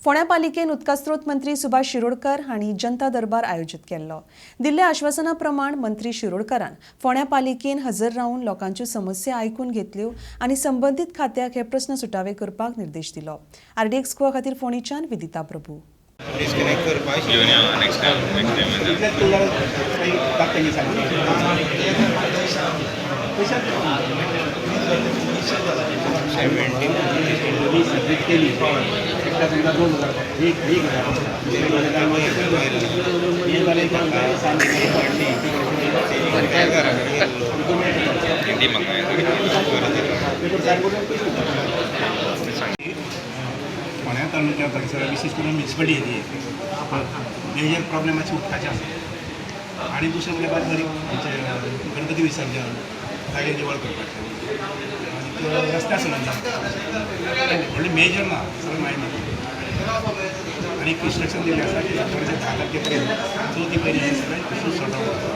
फोंड्या पालिकेन उदकास्रोत मंत्री सुभाष शिरोडकर हांणी जनता दरबार आयोजीत केल्लो. दिल्ल्या आश्वासना प्रमाण मंत्री शिरोडकरान फोंड्या पालिकेन हजर रावन लोकांच्यो समस्या आयकून घेतल्यो आनी संबंदीत खात्याक हे प्रस्न सुटावे करपाक निर्देश दिलो. आरडीएक्स गोवा खातीर फोंडेच्यान विदिता प्रभू. डिस्कनेक्ट करपाक. घेवन यो नेक्स्ट टायम, नेक्स्ट टायम. इतल्याच केल्यार काही तांणी सांगलें. 17. सर्वीस केली, एकदा समजा 2000, एक 1000, हे जालें. घरा कडेन गेल्लो. हिंदी म्हाका पेपर सायन करून पयशे दिता. फोंड्या तालुक्या परिसरात, विशेष करून म्युनिसिपलिटी एरियेत मेजर प्रॉब्लेम अशें उदकाचें आसा आनी दुसरें म्हणल्यार बारीक बारीक आमचे गणपती विसर्जन, जागे निवळ करपाचें आनी रस्त्या संबंदान. व्हडलें मेजर ना, सगळें मायनर. आनी एक इन्स्ट्रक्शन दिल्लें आसा की ऑक्टोबराच्या 10 तारखे पर्यंत, चवथी पयलीं हें सगळें इशू सॉर्ट आवट.